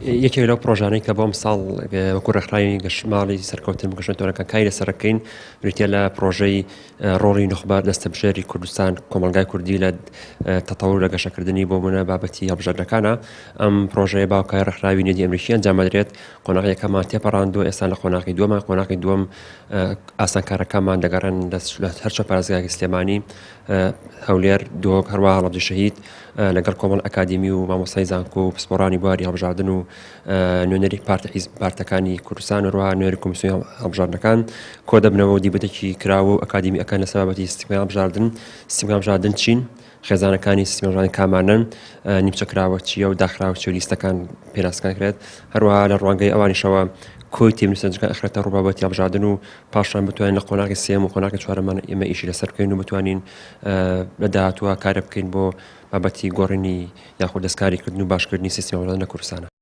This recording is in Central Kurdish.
یەکێک لەو پڕۆژانەی کە بۆ ئەمساڵ وەکو ڕێکخراوی گەش ماڵی سەرکەوتن بۆ گەشەتۆرەکان کاری لەسەر دەکەین بریتیە لە پڕۆژەی ڕۆڵی نوخبە دەستەبژێری کوردستان کۆمەڵگای کوردی لە تەتەور لە گەشەکردنی بۆ منە بابەتی هەڵبژاردنەکانە ئەم پڕۆژەیە باوکای ڕێکخراوی نێدی ئەمریکی ئەنجام دەدرێت قۆناغی یەکەمان تێپەڕاندووە ئێستا لە قۆناغی دووەمان قۆناغی دووەم ئاسانکارەکانمان دەگەڕێن لە هەرچە پارێزگایەکی سلێمانی هەولێر دهۆک هەروەها هەڵەبجەی شەهید لەگەڵ کۆمەڵ ئەکادیمی و مامۆستای زانکۆ و پسپۆڕانی بواری هەڵبژاردن و نوێنەری پارتە حیزب پارتەکانی کوردستان و هەروەها نوێنەری کۆمیسیۆنی هەڵبژاردنەکان کۆدەبنەوە و دیبەتێکی کراوە و ئەکادیمی ئەکەن لەسەر بابەتی سیستمی هەڵبژاردن سیستمی هەڵبژاردن چین خێزانەکانی سیستمی هەڵبژاردن کامانەن نیمچە کراوە چییە و داخراوە چیە و لیستەکان پێناسەکان کرێت هەروەها لە ڕوانگەی ئەوانیشەوە کۆی تێبینی سەرنجەکان ئەخرێتە ڕوو بابەتی هەڵبژاردن و پاشان بتوانین لە قۆناغی سێیەم و قۆناغی چوارەمان ئێمە ئیشی لەسەر بکەین و بتوانین لە داهاتووە کارە بکەین بۆ بابەتی گۆڕینی یاخود دەستکاریکردن و باشکردنی سیستمی هەڵبژاردن لە کوردستانە.